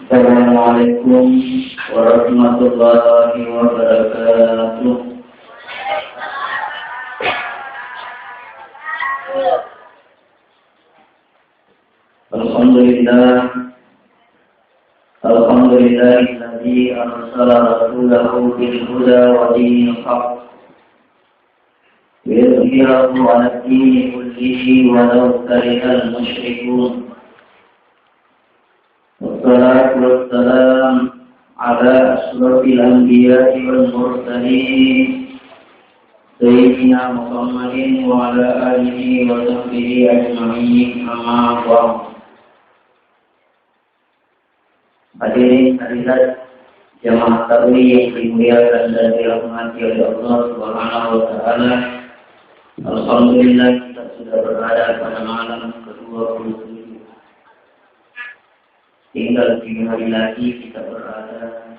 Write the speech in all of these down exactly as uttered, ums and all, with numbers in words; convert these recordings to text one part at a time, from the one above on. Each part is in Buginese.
Assalamualaikum warahmatullahi wabarakatuh. Alhamdulillah. Alhamdulillahilladzi arsala rasulahu bil huda wa dinil haq liyudhhirahu 'alad dini kullihi walau karihal musyrikun. Wassalatu wassalam ala asyrafil anbiya'i wal mursalin, sayyidina Muhammadin wa ala alihi wa sahbihi ajma'in, amma ba'd. Hadirin hadirat jamaah tarwih yang dimuliakan dan dirahmati oleh Allah Subhanahu wa Ta'ala, alhamdulillah, kita sudah berada pada malam kedua puluh tujuh. Tinggal tiga hari lagi kita berada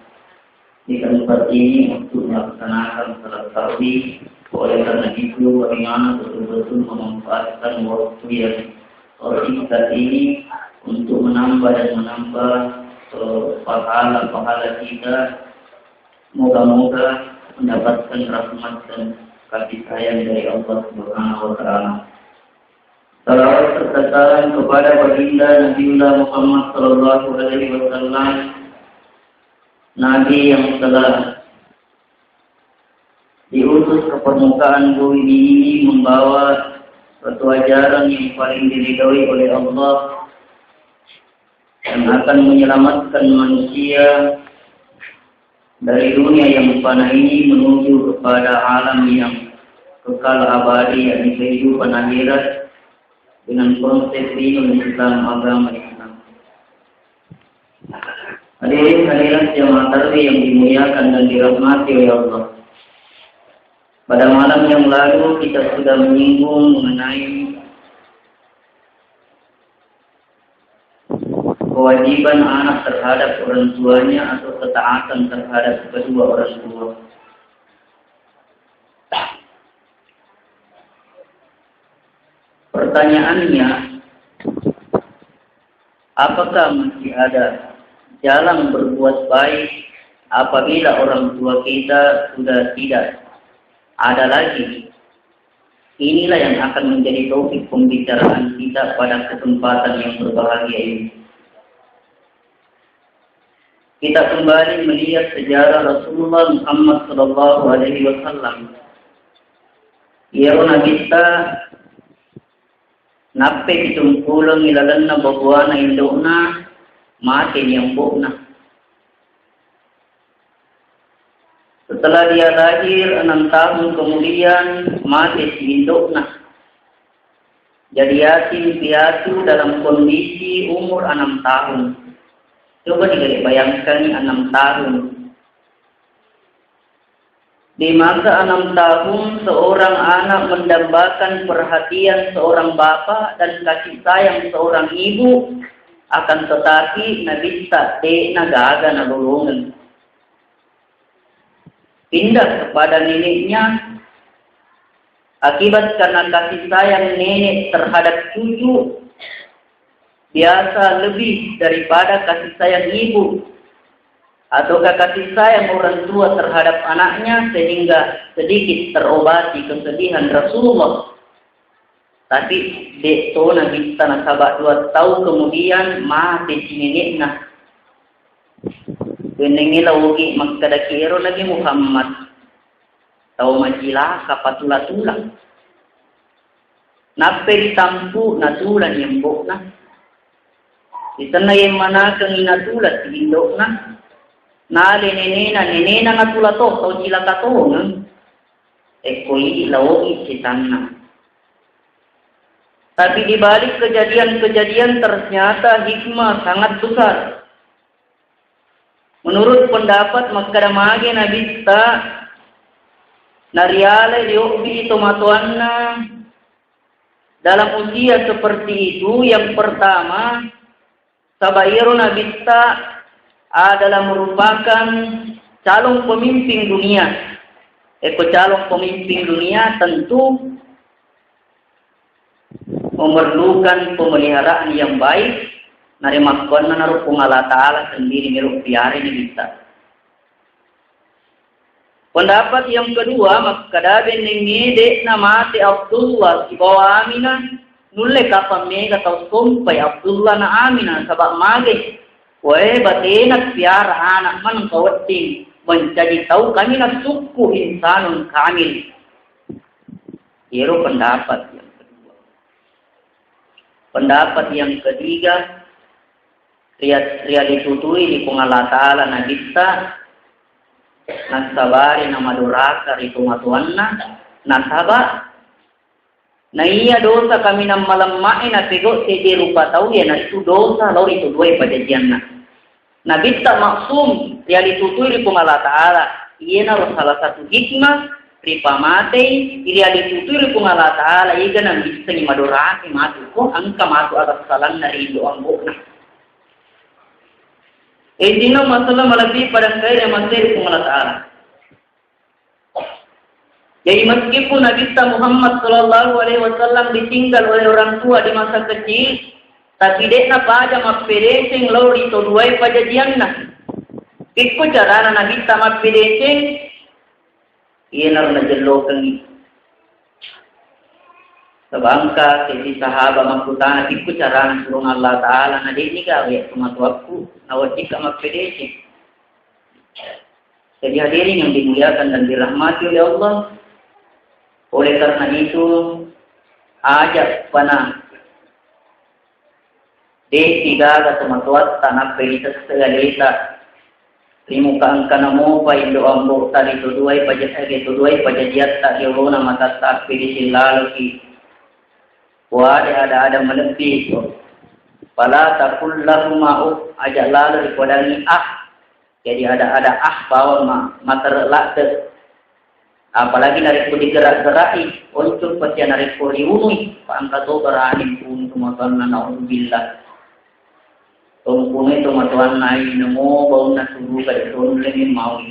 di tempat ini untuk melaksanakan salat tarawih. Oleh karena itu, bagaimana betul-betul memanfaatkan waktu yang tersingkat ini untuk menambah dan menambah, eh, pahala-pahala kita. Moga-moga mendapatkan rahmat dan kasih sayang dari Allah Subhanahu wa Ta'ala. Salawat serta salam kepada Baginda Nabiullah Muhammad sallallahu alaihi wasallam, Nabi yang telah diutus ke permukaan bumi ini membawa suatu ajaran yang paling diridhoi oleh Allah, yang akan menyelamatkan manusia dari dunia yang fana ini menuju kepada alam yang kekal abadi, yakni kehidupan akhirat, dengan konsep dinul Islam, agama Islam. Hadirin hadirat jamaah tarwih yang dimuliakan dan dirahmati oleh Allah. Pada malam yang lalu kita sudah menyinggung mengenai kewajiban anak terhadap orang tuanya atau ketaatan terhadap kedua orang tua. Pertanyaannya, apakah masih ada jalan berbuat baik apabila orang tua kita sudah tidak ada lagi? Inilah yang akan menjadi topik pembicaraan kita pada kesempatan yang berbahagia ini. Kita kembali melihat sejarah Rasulullah Muhammad sallallahu alaihi wasallam. Iyaro Nabitta nappai pitung puleng ilalenna babuana indo'na, mate ni ambo'na. Setelah dia lahir, enam tahun kemudian, mate si indo'na. Jadi yatim piatu dalam kondisi umur enam tahun. Coba dibayangkan, enam tahun. Di masa enam tahun, seorang anak mendambakan perhatian seorang bapak dan kasih sayang seorang ibu, akan tetapi Nabitta de'na gaga nalolongeng. Pindah kepada neneknya, akibat karena kasih sayang nenek terhadap cucu biasa lebih daripada kasih sayang ibu ataukah kasih sayang orang tua terhadap anaknya, sehingga sedikit terobati kesedihan Rasulullah. Tapi de' to Nabitta, nasaba dua tahun kemudian mate si nenekna. Wenningngi laogi makkadaki ero Nabi Muhammad, tau macilaka patula-tula. Nappai ditampu natula ni ambo'na. Isenna yemmanakengngi natula si indo'na. Nale nenena, nenena natula to, tau cilaka tongeng. Ekko idi laogi setanna. Tapi di balik kejadian-kejadian ternyata hikmah sangat besar. Menurut pendapat makkeda mage Nabitta narialai riobbi tomatoanna dalam usia seperti itu, yang pertama, saba iyaro Nabitta adalah merupakan calon pemimpin dunia. Eko calon pemimpin dunia tentu memerlukan pemeliharaan yang baik, Narimakkuannanaro Puang Allah Ta'ala sendiri melo piarai Nabitta. Pendapat yang kedua, makkeda bennengnge de'na mate Abdullah sibawa Aminah, nulle kapang mega tau sompai Abdullah na Aminah, nasaba mage? Wae batena piara anak maneng ka wedding mencaji tau kamil, sukku insanun kamil. Iyaro pendapat yang kedua. Pendapat yang ketiga, ria-, rialitutui ri Puang Allah Ta'ala Nabitta, nassabari namadoraka ri tomatoanna, nasaba naiya dosa kaminang malemma'e napegau seddie rupa tau, iyanaritu dosa lao ri to duae pajajianna. Nabitta maksum, rialitutui ri Puang Allah Ta'ala. Iyanaro salah satu hikmah ripamatei, rialitutui ri Puang Allah Ta'ala, iga namissengi madoraki matu ko engka matu agassalanna ri indo ambo'na. Intinna masalah malebbi pada engkae riamattei ri Puang Allah Ta'ala. Jadi meskipun Nabitta Muhammad sallallahu alaihi wasallam ditinggal oleh orang tua di masa kecil, tapi de'na paja mappedeceng lao ri to duae pajajianna. Pikku carana Nabitta mappedeceng? Iyanaro najellokengngi. Sabangka seddi sahaba makkutana, pikku carana surung Allah Ta'ala, na de'ni gawe tomatoakku, nawajibka mappedeceng. Jadi hadirin yang dimuliakan dan dirahmati oleh Allah, oleh karena itu, aja pana de'pi gaga tomatoatta nappai ditessai aleta ri muka engkana mopa indo ambo'ta ri to duae paja-, ri to duae pajajiatta ri olona matatta appedeceng laloki. Puade ada-ada malebbi. Fala taqul lahuma uff, aja lalo ripodangi ah. Jadi ada-ada ah bawang ma-, matere ladde. Apalagi narekko digerak-gerai, oncong pasti narekko riunui, pa engka to berani pun tomatoanna, naudzubillah. Tompunui tomatoanna ai namo baunna suruga de tonremi maui.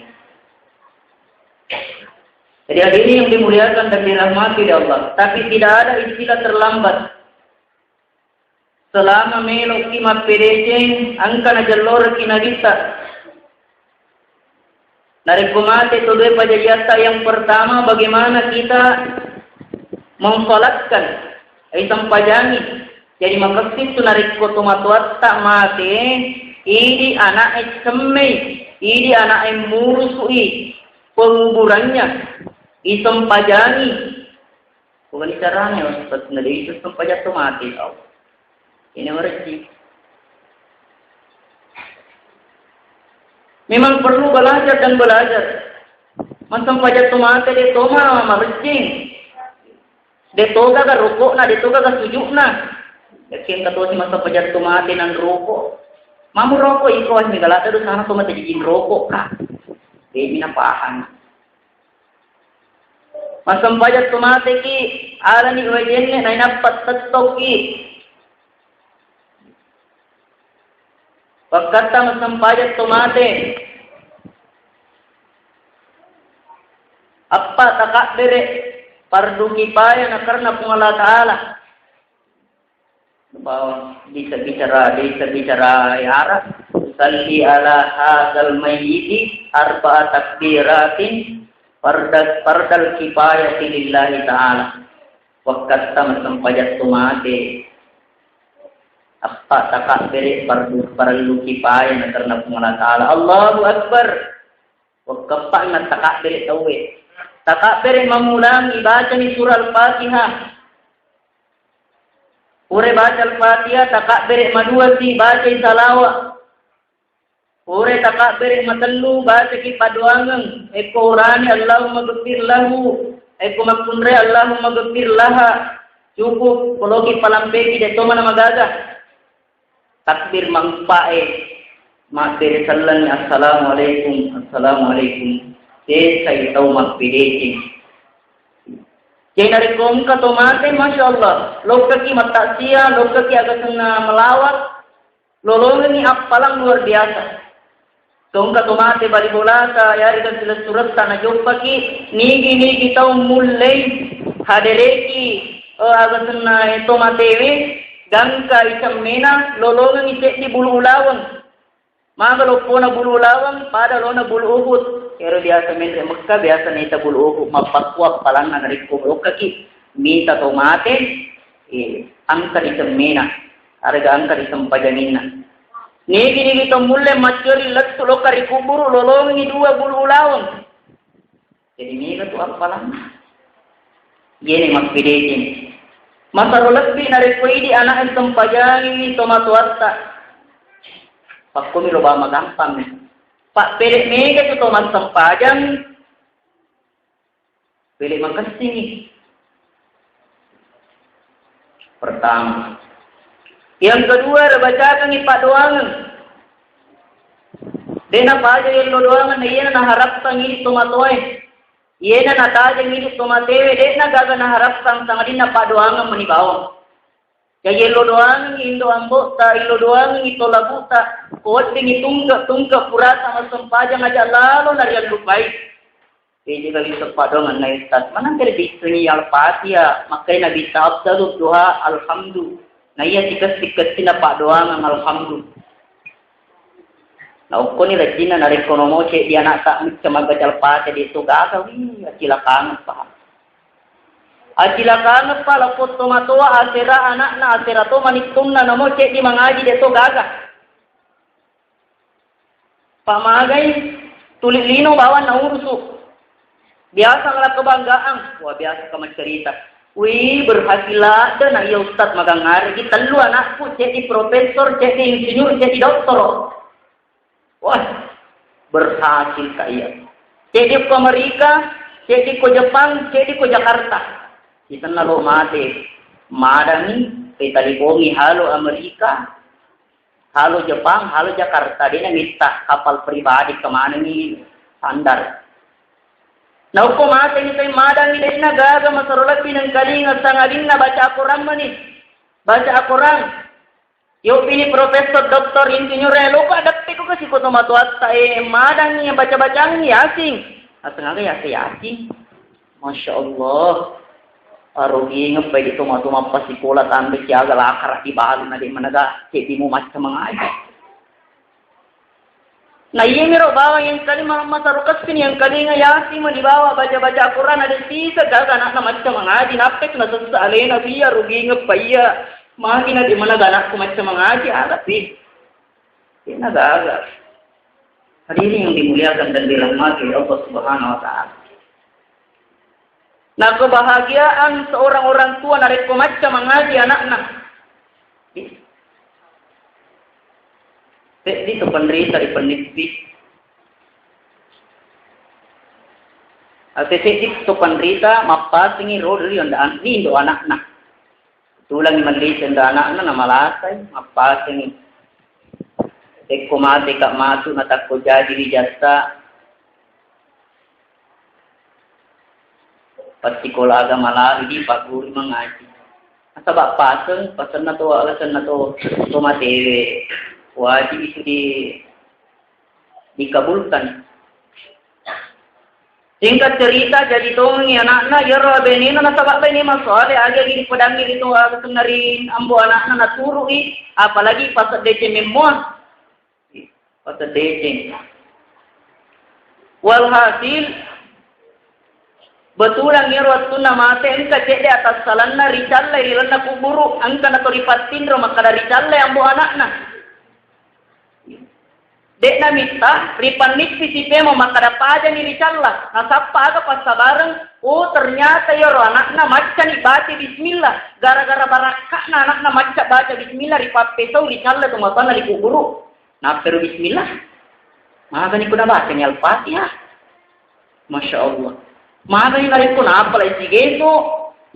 Jadi hadirin yang dimuliakan dan dirahmati oleh Allah, tapi tidak ada istilah terlambat. Selama meloki mappedeceng, engka najelloreki Nabitta. Narekko mate to dua pajajiatta, yang pertama, bagaimana kita mensolatkan, ai sempajangi. Jadi makessing tu narekko tomatoatta mate, idi ana'e semmei, idi ana'e murusui penguburannya, isempajangi. Pokoknya caranya, Ustaz, nggak ada itu sempajang tuh mati tau. Ini mereci. Memang perlu belajar dan belajar. Massempajang tuh mati dia toma mereci. Dia toga ga rokok na, dia toga ga sujuk na. Yakin kata si massempajang tuh mati nan rokok. Mamu rokok iko wah migala terus sana tuh mati jijin rokok kak. Dia mina paham. Massempajang to mateki, alani wae jenne, nainappa tettokki. Wakkatta massempajang to mate. Appa takabbere, fardu kifayah na karena Puang Allah Ta'ala. Bahwa bisa bicara, bisa bicara Arab. Salli ala hadzal mayyiti arba'a takbiratin fardal, fardal kifayati lillahi ta'ala. Wakkatta massempajang to mate. Appa takabbere fardu, fardu kifayah na karena Puang Allah Ta'ala. Allahu Akbar. Wakkappa na takabbere tauwe. Takabbere mammulang ibacani surah Al-Fatihah. Pura baca Al-Fatihah, takabbere madua si bacai salawa. Pura takabbere matellu, bacaki padoangeng. Ekko urane, Allahumma ghfir lahu. Ekko makkunrai, Allahumma ghfir laha. Cukup, poloki palampeki, de tomana magaga. Takbir manguppae, mabbere sellengngi, "Assalamualaikum, assalamualaikum." Sesai tau mappedeceng. Jadi narekko engka to mate, masya Allah, lokkaki mattaksiah, lokkaki agasenna melawat, lolongengngi appalang luar biasa. Tongka to mate bali bolata, yarega silessuretta najoppaki, nigi-nigi tau mullei hadereki, eh, agasenna to matewe, Gangka icemmena, lolongengngi seddi bulu ulaweng. Maga loppona bulu ulaweng, pada lona bulu Uhud. Ero biasa menre Mekka, biasa naita bulu Uhud. Mappakkua appalanna narekko lokkaki mita to mate, eh, angka icemmena, arega angka isempajanginna. Nigi-nigi to mulle maccori lettu lokka ri kuburu, lolongengngi dua bulu ulaweng. Jadi mega tu appalang. Iyene mappedeceng. Masaro lebbi narekko idi anak sempajangi tomatoatta. Pakkomi lo bama gampang. Pak pede mega tu to massempajang. Pede makessingi. Pertama. Yang kedua, rebacakangi paddoangeng. De'na paja yello doangeng, na iyena naharapkan idi tomatoae. Iyena natajeng idi tomatewe, de'na gaga naharapkan sangadinna paddoangeng meni bawang. Jaji yello doangeng indo ambo'ta, illo doangeng ito labuta, ko weddingi tungke-tungke purata massempajang aja lalo nariallupai. Peje kali seppaddoangenna Ustaz. Maneng kere bissengi Al-Fatihah, makkai Nabi afdalud duha alhamdu. Na iya sikessi-kessina paddoangeng alhamdu. Na okkoni lejjinna narekko nomo ceddi anakta micca maggaca Al-Fatihah de to gaga, wih, acilakangeng pa. Acilakangeng pa lapotto matoa asera anakna, asera to manittunna namo ceddi mangaji de to gaga. Pamagai tuli lino bawang naurusu. Biasa ngala kebanggaan, wah biasa ka maccarita. Wih, berhasil ladde na iya ustaz magang aregi tellu anakku, ceddi profesor, ceddi insinyur, ceddi doktor. Wah, berhasil ka iya. Ceddi ko Amerika, ceddi ko Jepang, ceddi ko Jakarta. Itenna lo mate, madangi, petalipongi halo Amerika, halo Jepang, halo Jakarta, de'na mitta kapal pribadi kemanengi sandar. Naukko mateni tai madangi de'na gaga masaro lebbi nengkalinga sangadinna baca Al-Quran meni. Baca Al-Quran. Yo pini profesor, doktor, insinyur, eh, lupa deppe ko kasi ko tomatoatta, eh, madangi baca-bacangi Yasin. Asengaga Yasin, Yasin. Masya Allah. Arogingeng pai di tomatoa mappasikola tambe siaga lakara di balu na de managa ceddi mu macca mangaji. Na iyemiro bawang yang kalima masaro kessini yang kalinga Yasin mu dibawa baca-baca Quran ada sisa gaga anakna macca mangaji nappe tu nasessa alena biya rugingeng pai iya magi na de managa anakku macca mangaji ada pi. Kena gaga. Hadirin yang dimuliakan dan dirahmati Allah Subhanahu wa Ta'ala. Nah, kebahagiaan seorang orang tua narekko macca mangaji anakna. Seddi tu penderita di pendidik. Ate seddi tu penderita mappasengi ro ri anda an-, ri indo anakna. Tulangi melli senda anakna na malasai, mappasengi. Tekko mate ka matu na takko jaji wijatta. Passikolaga malari di pagguru mangaji. Nasaba paseng, pasenna to, alasanna to, to matewe. Wajib itu di, dikabulkan. Singkat cerita, jaji tongengi anakna, iyaro abenena nasaba bene masoale, agi-agi dipedangi ritu aga sennari ambo anakna naturui, apalagi paseddeceng memmoa. Paseddeceng. Walhasil, betulang iyaro wettunna mate, engka cedde atassalanna ricallai ri lalenna kuburu, engka nato ripattinro makkada ricallai ambo anakna. De'na mitta, ripannippi sipemo makkada pajani ricalla, nasappa aga passabareng, oh ternyata iyaro anakna maccani baca bismillah, gara-gara barakka'na anakna macca baca bismillah, ripappesau ricalla tu matanna ri kuburu. Nappero bismillah. Magani ku nabacani Al-Fatihah. Masya Allah. Magani narekko napalai sigeso,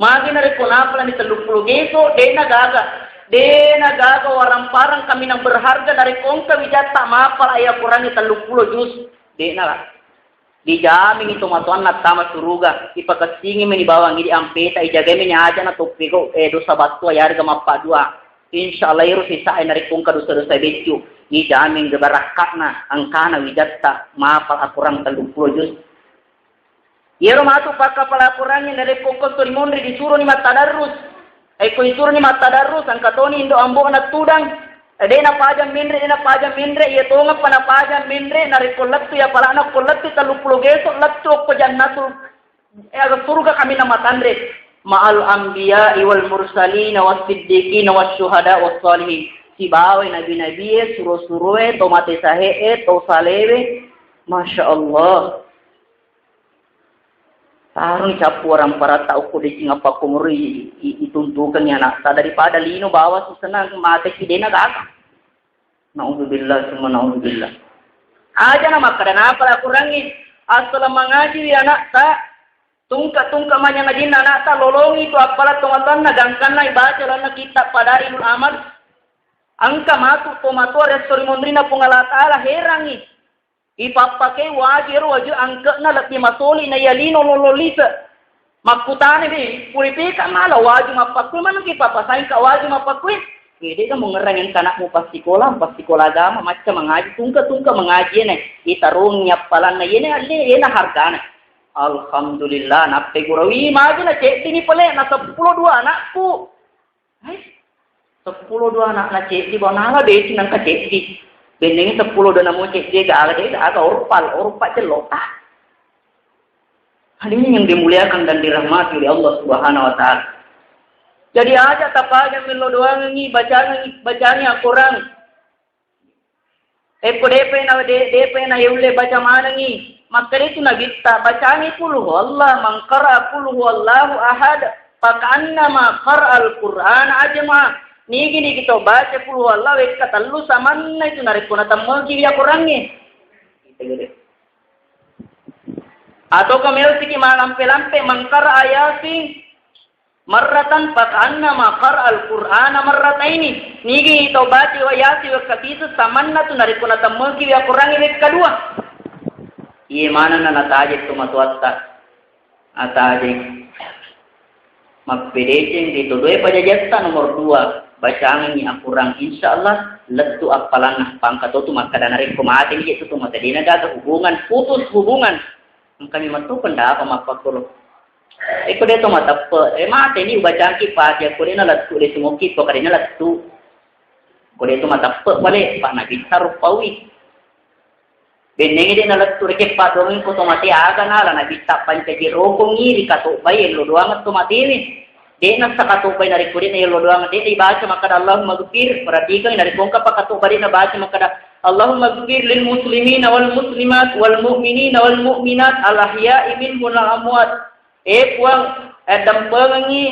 magani narekko napalai telluppulo geso, de'na gaga. De'na gaga warang-parang kaminang berharga narekko engka wijatta mapala ayat Quran telluppulo juz. De'na lah. Dijamingi tomatoanna tama suruga, ipakessingi meni bawang idi ampeta, ijagai meni aja na toppego, eh, dosa battua, yarega mappaddua. Insya Allah ero sisa e narekko engka dosa-dosa beccu, ijamin ge barakka'na angkana wijatta mapal akorang telluppulo juz. Iyaro matu pakkapala Al-Qurangnge narekko engka to rimonri disuroni mattadarrus. Ekko isuruni mattadarru, sangkatoni indo ambo'na tudang. Eh, de' napajang menre, de' napajang menre, iya tongeng pa napajang menre, narekko lettu iya palana ko lettu telluppulo geso, lettu ko jannatul, eh, aga surga kami namatanre. Ma'al anbiya'i wal mursalina was siddiqina was syuhada was salihin. Sibawai nabi-nabie, suro-suroe, to mate sahe'e, to salewe. Masya Allah. Taroni cappu waramparatta okko deceng appakkomoro i-, i-, ituntukengngi ana'ta daripada lino bawa susenna mate ki dena gaga. Naudzubillah summa naudzubillah. Aja na makkada napa la kurangngi. Assaleng mangaji wi ana'ta, tungke-tungke manyang ajinna ana'ta, lolongi tu appala tomatoanna gangkanna ibaca lalenna kitta Fadailul Amal. Engka matu tomatoa resso ri monrinna Puang Allah Taala herangngi. Ipappakei waju ero waju angke'na lebbi masoli na iya lino lolo lise. Makkutana bi, puripika mala waju mappakkui maneng ki papasai ka waju mappakkui. Wede ka mungerang engka anakmu passikola, passikola agama, macca mangaji, tungke-tungke mangaji ene. Itarungi appalanna yene alle yena hargana. Alhamdulillah, nappe gurawi maju na ceddi ni pale na seppulo dua anakku. Eh, seppulo dua anakna ceddi, bawa nala beci nangka ceddi. Bennengi seppulo dua namo ceddi, gaga de, gaga orpal, orpa celloka. Hadirin yang dimuliakan dan dirahmati oleh Allah Subhanahu wa Ta'ala. Jadi aja tapaja mello doangi, bacangi, bacangi Al-Quran. Ekko depe na de-, depe na yaulle baca manengi. Makkeda itu Nabitta, bacangi qul huwallah, man qara'a qul huwallahu ahad, faka'annama qara'al Qur'ana ajma. Nigi-nigi to baca qul huwallah wekka tellu samanna itu narekko natemmengki wi Korangnge. Atau kamel siki malampe-lampe man qara'a Yasin marratan faka'annama qara'al Qur'ana marrataini. Nigi tau baca wa Yasin wekka pitu samanna tu narekko natemmengki wi Korangnge wekka dua. Iye manenna natajeng tomatoatta. Natajeng. Mappedeceng ri to dua pajajatta nomor dua. Bacangengngi Al-Quran, insya Allah lettu appalanna. Pangka to tu makkada narekko mate ni je tu tomatoa dena gaga hubungan, putus hubungan. Engkami mettu pendapat mappakkoro. Eko de to mateppe, eh, mate ni ubacangki Fatiha ko de nalettu, de sumokki to ka de nalettu. Ko de to mateppe pale, pa Nabitta ruppaui. Bennengi de nalettu reke padongeng ko to mate aga nala Nabitta pancaji rokongi ri katobbai ello doang to matewe. De nassa katobbai narekko de na ello doang de ibaca makkada Allahumma gfir, perhatikan narekko engka pa katobba de nabaca makkada Allahumma gfir lil muslimina wal muslimat wal mu'minina wal mu'minat al ahya'i minhum wal amwat. Eh Puang, eh, dampengengi,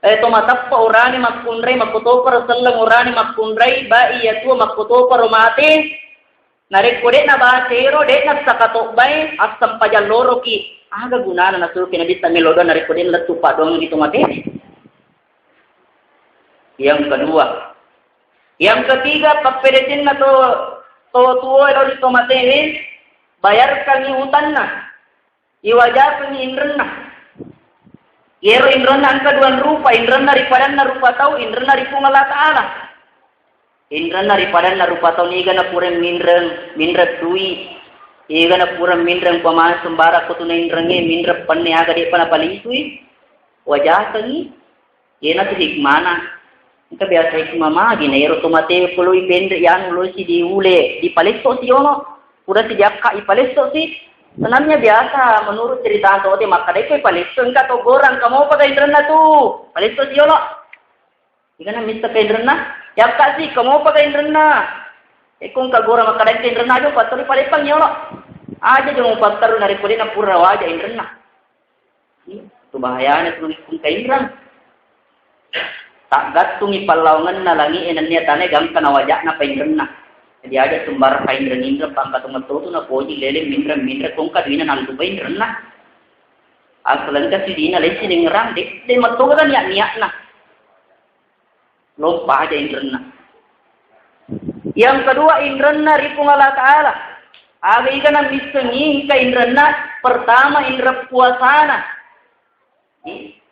eh, to mateppe urane makkunrai, makkotoparo selleng urane makkunrai, bai iya tuo makkotoparo mate. Narekko de nabaca ero, de nassakatobbai, assempajang loroki. Aga gunana nasuruki Nabitta melo doa narekko de lettu paddoangeng ri to mate? Yang kedua, yang ketiga, pappedecenna to, to tuo ero ri to mate, bayarkangi utanna. Iwajakengngi inrenna. Iyero inrenna engka duang rupa, inrenna ri padanna rupa tau, inrenna ri Puang Allah Ta'ala. Inrenna ri padanna rupa tau, niga na pura minreng, minreng dui, niga na pura minreng pamana sembarang ko tu nainrengnge, minreng penne aga de'pa napalisui, wajakengngi. Iyanatu hikmana. Engka biasa hikmah magi na ero to mate poloi penre yanu losi diule, dipalesso si yono. Pura si diakka ipalesso si. Senamnya biasa menurut cerita to te makkada iko ipalesso engka to gorang kamu apa inrenna tu. Palesso si yono. Ikana mista ka inrenna. Yakka si kamu apa inrenna. Iko engka gorang makkada inrenna aja pattori palepang yono. Aja jangan patteru narekko de na pura waja inrenna. Tu bahayana tu engka inreng. Taggattungi pallawangenna langi'e nennia tanae gangka nawaja'na painrenna. Jadi aja sembarang painreng-inreng pangka tu metto tu napoji lele minreng-minreng kongka duina nallupai inrenna. Asal engka sidina lesi dengerang de, de metto ga niat-niatna. Lompa aja inrenna. Yang kedua, inrenna ri Puang Allah Ta'ala. Aga iga na missengi engka inrenna, pertama inreng puasana.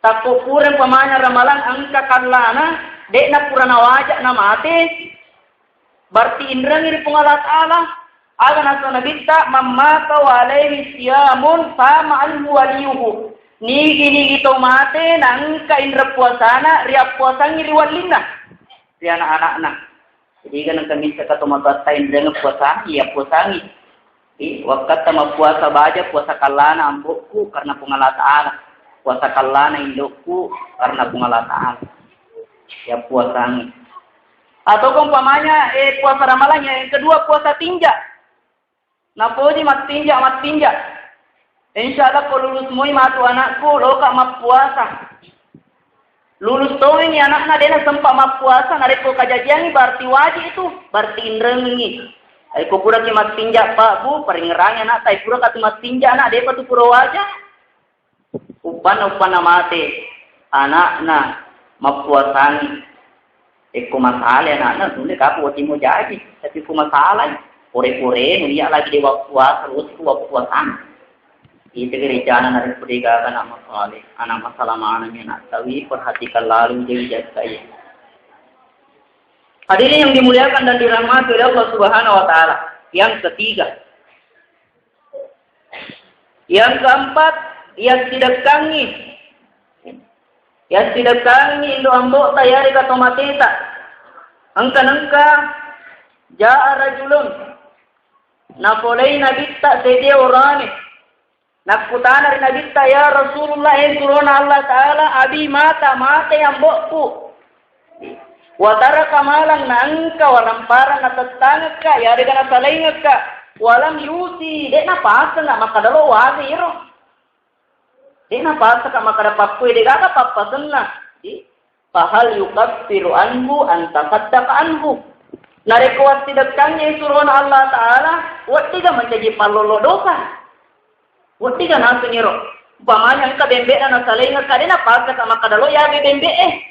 Takko pura umpamanya ramalang engka kallana, de'na pura nawaja na mate, berarti inrengi ri Puang Allah Ta'ala. Aga nasa Nabitta, "Man mata wa alaihi siyamun sama anhu waliyuhu." Nigi-nigi to mate naengka inreng puasana riappuasangi ri wellinna, ri anak-anakna. Jadi kan engka missaka to matoatta inreng puasangi, ya puasangi. Di wakkatta mappuasa baja, puasa kallana ambokku karena Puang Allah Ta'ala. Puasa kallana indokku karena Puang Allah Ta'ala. Ya puasangi. Atau umpamanya eh, puasa ramalannya, yang kedua puasa tinja. Napoji mattinja, mattinja. Insya Allah ko lulus moi matu anakku, loka mappuasa. Lulus tongeng anakna dena sempat mappuasa, narekko kajajiangi berarti wajib itu, berarti inrengi. Ai ko pura ki mattinja Pak Bu, paringerangi anak, tai pura katu mattinja anak, depa tu pura wajib. Uppanna, uppanna mate anakna mappuasangi. Ekko masalai anakna, nulle kapu watimo jaji. Tapi ko masalai, pore-pore, nu iya lagi de wappuasa, lo tu wappuasang. Itu gerejana narekko degaga anak masalai, anak masalah mana mi anak tawi, perhatikan lalu jadi jaga iya. Hadirin yang dimuliakan dan dirahmati oleh Allah Subhanahu wa Ta'ala. Yang ketiga, Yang keempat, yassidekkangngi. Yassidekkangngi indo ambo'ta yarega tomateta. Engka-nengka, ja'a rajulun. Napolei Nabitta sedia orane. Nakkutana ri Nabitta, "Ya Rasulullah, eh surona Allah Ta'ala, abi mata, mate ambo'ku." Wataraka malang, naengka waramparang natettangekka, yarega nasalaingekka. Walam yusi, de' napasengka makkada lo wasi iro. De' napasengka makkada pakkui, de' gaga pappasenna. Di, fahal yukaffiru anhu an tasaddaqa anhu. Narekko wassidekkangngi surona Allah Ta'ala, weddiga mancaji pallolo dosa. Weddiga naseng iro. Umpamanya engka bembe'na nasalaingekka, de' napasengka makkada lo yabe bembe'e.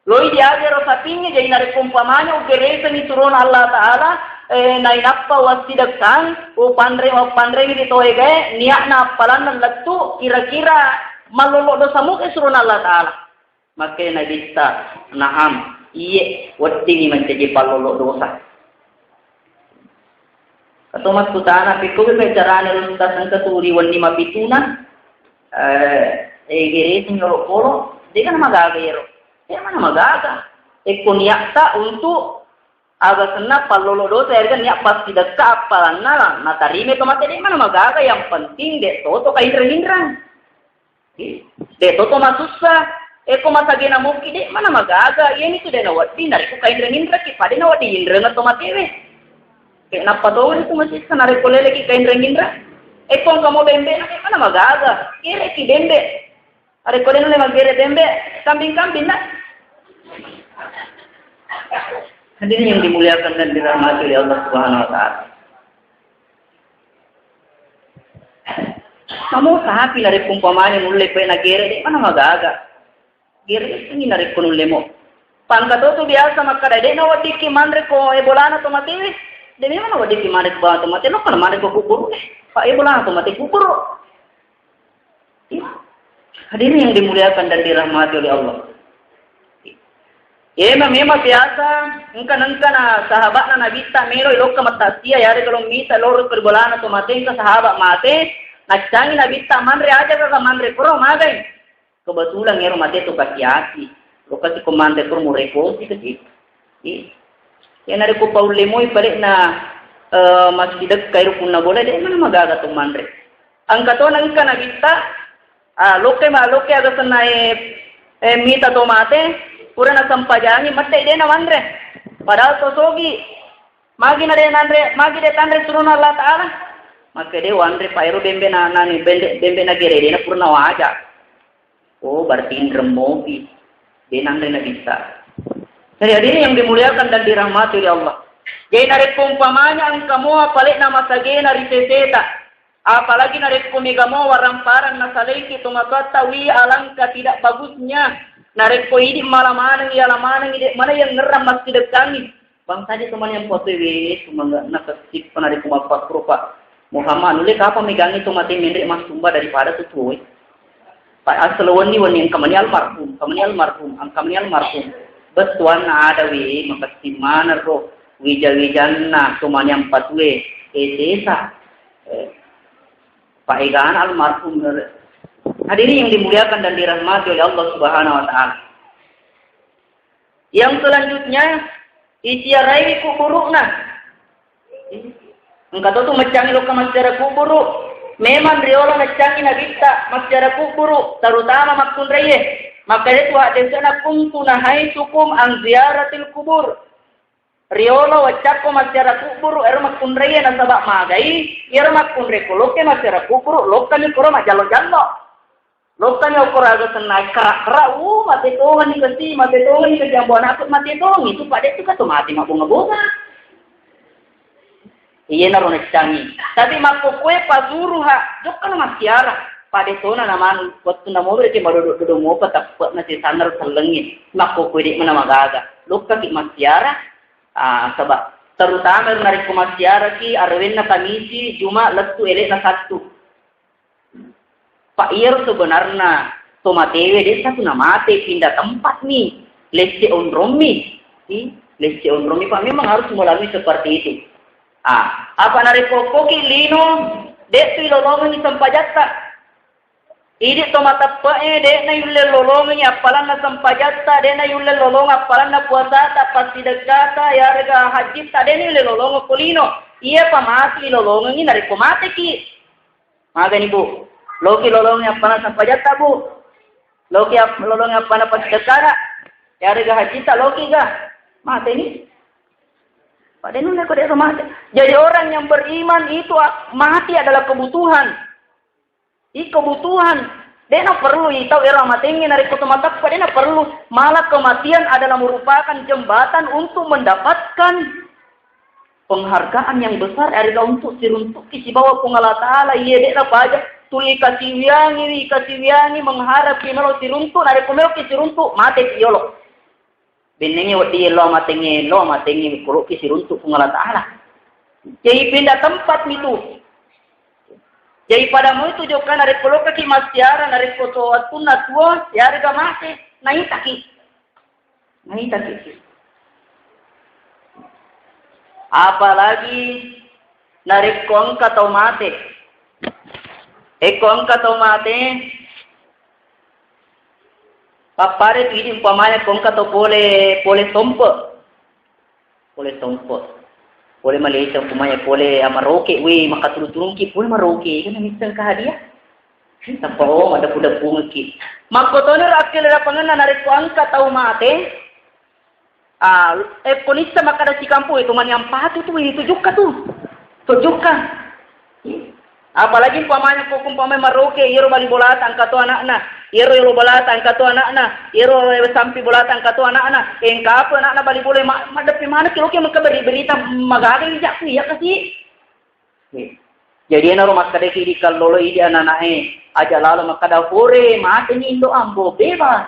Loi diaga ero sapingnge, jadi narekko umpamanya ugeresengi surona Allah Ta'ala, eh, nainappa wassidekkang, upanre-, upanreng ri toegae, niatna appalanna lettu, kira-kira mallolo dosa muke surona Allah Ta'ala. Makke Nabitta, "Na'am, iye, weddingi mancaji pallolo dosa." Kato makkutana, "Pekko bebe carane runtas engka tu ri wenni mapituna, eh, eh, gereseng yolo polo, de' kan magaga ero." De' mana magaga. Ekko niatta untuk aga senna pallolo dosa, erga niat passidekka appalanna la, natarime to mate, de' mana magaga, yang penting de' toto kainreng-inreng. De' toto masussa. Eko masagena moki de' mana magaga. Iyanitu de' nawedding narekko kainreng-inrekki, pada nawedding inreng to matewe. Ke nappa tongeng tu masissa narekko leleki kainreng-inreng. Eko engka mo bembe'na de' mana magaga. Gereki bembe'. Narekko de' nulle maggere bembe', kambing-kambing na. Hadirin yang dimuliakan dan dirahmati oleh Allah Subhanahu wa Ta'ala. Namo sapi narekko umpamanya nulle pe nagere, de' mana magaga. Geresengi narekko nulle mo. Pangka to tu biasa makkada, de' naweddikki manre ko e bolana to matewe. De' memang naweddikki manre ko bolana to mate, lokka manre ko kuburu. Pak e bolana to mate kuburu. Hadirin yang dimuliakan dan dirahmati oleh Allah. Iya, memang biasa, engka nengka na sahabatna Nabitta melo lokka mattasia, yarega lo mita loro ri bolana to mate, engka sahabat mate, naccangi Nabitta manre, aja kaka manre koro magai. Kebetulan ero mate to kaki-aki. Lokka si ko manre koro murekosi kaki. Iya. Iya narekko paulle moi palekna, eh, massidekka ero punna bola, de' mana magaga to manre. Engka to nengka Nabitta, ah, lokkai ma-, lokkai aga senna e, eh, mita to mate, pura nasempajangi, mette de' namanre. Padahal to sogi, magi na de' nanre, magi de' tanre surona Allah Ta'ala. Maka de' wanre, pa ero bembe na, nani, bembe, bembe nagere de' na pura nawaja. Oh, berarti inreng mopi. De' nanre Nabitta. Jadi hadirin yang dimuliakan dan dirahmati oleh Allah. Jadi narekko umpamanya engka moa palekna masagena ri seseta, apalagi narekko mega moa waramparang nasalaiki tomatoatta, wi alangkah tidak bagusnya. Narekko idi mala maneng, iala maneng, de' mana yang ngerang massidekkangi. Bangsa aja teman yang foto we, semangat nakasip pernah di kumapak rupa. Muhammad, nulle kapang megangi to mate menre massumba daripada tu tuoi. Pak asal wenni wenni engka mani almarhum, engka mani almarhum, engka mani almarhum. Bettuanna ada we, makasip maneng ro, wija-wijanna, to mani ampatue, e sesa. Eh, Pak egana almarhum, Hadirin yang dimuliakan dan dirahmati oleh Allah Subhanahu wa Ta'ala. Yang selanjutnya, iziarahi kuburu'na. Engka to tu maccangi lokka massiara kuburu. Memang riolo naccangi nabitta massiara kuburu, terutama makkunraie. Maka itu hadisna, "Kuntu nahaitukum an ziyaratil kubur." Riolo waccakko massiara kuburu ero makkunraie, nasaba magai ero makkunrai ko lokke massiara kuburu, lokkani koro majallo-jallo. Lokkani okko raga senna kara-kara, uh, mate tongani kasi, mate tongani kasi, ambo anakku mate tongi, tu pada itu kato mate mabonga-bonga. Iya naro neccangi. Tapi makkokkoe pasuruha, jokkana massiara. Pada tona namanu, wettu namodo ke madodo-dodo mopa tappe na sesana sellengi. Makkokkoe de mana magaga. Lokkaki massiara, ah, saba terutama narekko massiaraki, arewenna Kamisi, Juma, lettu, elekna Sattu. Pak, iyaro sebenarna to matewe de satu namate, pindah tempat mi, lecce onrommi. I, lecce onrommi, Pak, memang harus melalui seperti itu. Ah, apa narekko koki lino, de tu ilolongengi sempajatta. Idi to mateppe'e, de na yulle lolongengi appalanna sempajatta, de na yulle lolong appalanna puasata, passidekkata, yarega hajjitta, de na yulle lolongeng ko lino. Iya pa mati ilolongengi narekko mateki. Magani, Bu. Loki lolongi appana sampajatta, Bu. Loki ap-, lolongi appana passidekkana. Yarega hajjitta loki ga? Mateni. Pada nuna ko de mate. Jadi orang yang beriman itu a-, mati adalah kebutuhan. I kebutuhan. De na perlu i tau ero amatengnge narekko to mateppa, de na perlu. Malah kematian adalah merupakan jembatan untuk mendapatkan penghargaan yang besar, yarega untuk siruntuki sibawa Puang Allah Ta'ala. Iye, de na paja tuli kasiwiangi, kasiwiangi mengharap ki melo siruntu, narekko melo ki siruntu, mate ki yolo. Bennengnge wedding yello amatengnge, yello amatengnge, koloki siruntu Puang Allah Ta'ala. Jadi pindah tempat mi tu. Jadi pada mau itu jokka narekko lokaki massiara, narekko to wattunna tuo, yarega mate, naitaki. Naitaki. Apalagi narekko engka tau mate. Ekko engka tau mate, pappada tu idi umpamanya ko engka tau pole, pole tompe. Pole tompe. Pole Malaysia umpamanya, pole Maroke, we, makaturu-turungki pole Maroke, kan misseng ka hadiah. Tappa o, madeppu-deppungekki. Makkotoni ro akkilerapangenna narekko engka tau mate, ah, ekko nissa makkada sikampung, itu maniang patu tu, itu jukka tu. Tu jukka. Apalagi umpamanya ko umpamanya Maroke, iyaro bali bolata engka to anakna, iyaro yolo bolata engka to anakna, iyaro sampi bolata engka to anakna, engka apa anakna bali bola ma-, madeppi maneng ki loke maka beri-, berita magaga ijakku iya kasi. Jadi enaro makkadaki idi kallolo idi ananae, aja lalo makkada hore, mateni indo ambo, bebas.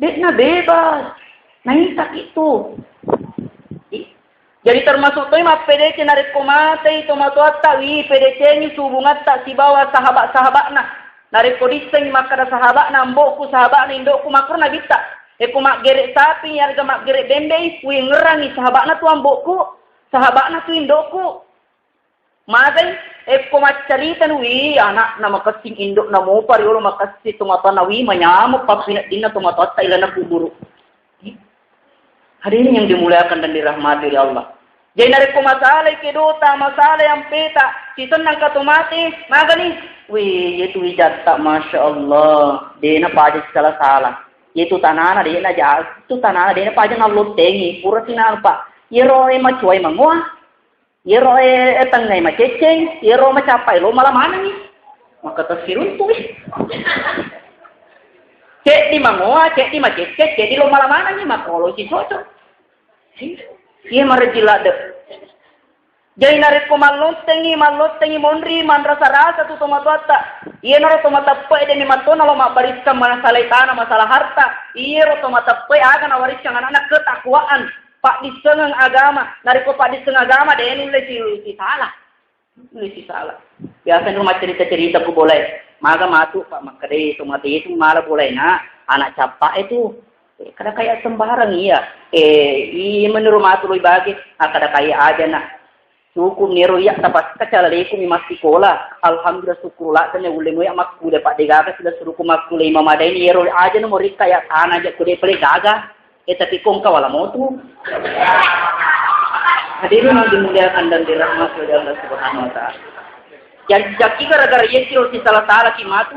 De'na bebas. Naitaki tu. I-, jadi termasuk toi mappedece narekko matei tomatoatta, wi, pedecengi hubungatta sibawa sahabat-sahabatna. Narekko dissengi makkada sahabatna, ambo'ku, sahabatna, indo'ku, makkuro nabitta. Ekko maggere sapi, yarega maggere bembei, wi, ngerangi sahabatna tu ambo'ku, sahabatna tu indo'ku. Magai, ekko maccaritani, wi, anakna makessing, indo'na mopa riolo makessing, tomatoanna, wi, manyameng pappineddinna tomatoatta ilana kuburu. Hadirin yang dimuliakan dan dirahmati oleh Allah. Jadi narekko masalai kedota, masalai ampeta, sisennang ka to mate, magani, wi, yetu wijatta, masya Allah, dena paja sala-sala. Yetu tanana dena ja, tu tanana dena paja nallottengi, pura sinampa. Yero e macuai mangoa. Iyaro, eh, eh, tengngai macecceng, iyaro macappai lo mala manengi. Maka tessiruntu. Ceddi mangoa, ceddi macecceng, ceddi lo mala manengi, maka olo si cocok. Iya marejji ladde. Jadi narekko mallottengi, mallottengi monri, manrasa-rasa tu tomatoatta. Iyanaro tomateppe'e demi mattona lo mabbarissang masalah tanah, masalah harta. Iyaro tomateppe'e aga nawarissang anakna ketakwaan. Paddissengeng agama. Narekko paddissengeng agama, de nulle si-, sisala. Nulle sisala. Biasa nu maccerita-cerita ku bolae. Maga matu, Pak, makkeda, "Eh, to mate itu mala bolae, Nak. Anak cappa itu." Eh, kada kayak sembarang iya. Eh, i menurut matu lebih bagus. Ah, kada kayak aja, Nak. Suku nero iya tapakka calaleku mi massikola. Alhamdulillah, syukur ladde mi ulle mo iya makkuliah, padde gaga sila suruku makkuliah Imam Adaini, ero aja no morikka ya tana aja kude pale gaga. Eh, tapi kongka wala motu. Hadirin yang dimuliakan dan dirahmati oleh Allah Subhanahu wa Ta'ala. Jadi, jaki gara-gara iya siro si salah-salah ki matu.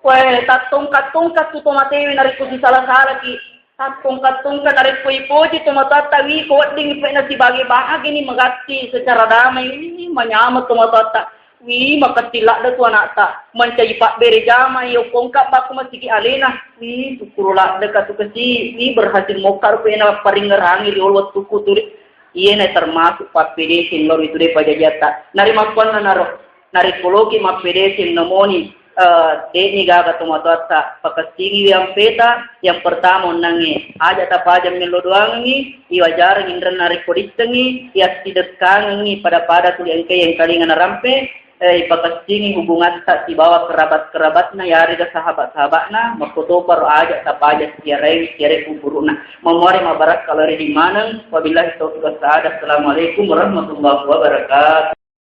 Weh, tattongka-tongka tu tomatewe narekko si salah-salah ki. Tattongka-tongka narekko ipoji tomatoatta, wi ko wedding pe na sibage-bage ni magatti secara damai, wi manyameng tomatoatta. Wi, makessing ladde tu anakta. Mancaji pabbere jama, iyo kongka bakku masigi alena. Wi, syukur ladde ka tu kasi. Wi, berhasil mokka rupa ena paringerangi ri olo wettukku turi. Iyena termasuk pappedeseng lori tu de pajajiatta. Nari makkuanna naro. Nari koloki mappedeseng namoni, eh, de'ni gaga tomatoatta. Pakessingi wi ampeta, yang pertama onnangnge. Aja tapajang mello doangengi, iwajareng inrenna rekko dittengi, iassidekkangengi pada-pada tuli engkai engkalinga narampe, eh, ipakessingi hubungatta sibawa kerabat-kerabatna, yarega sahabat-sahabatna, makkotoparo aja tapaja siarai, siarai kuburu'na. Mamuare mabarakka lao ri maneng. Wabillahi taufiq wassa'adah. Assalamualaikum warahmatullahi wabarakatuh.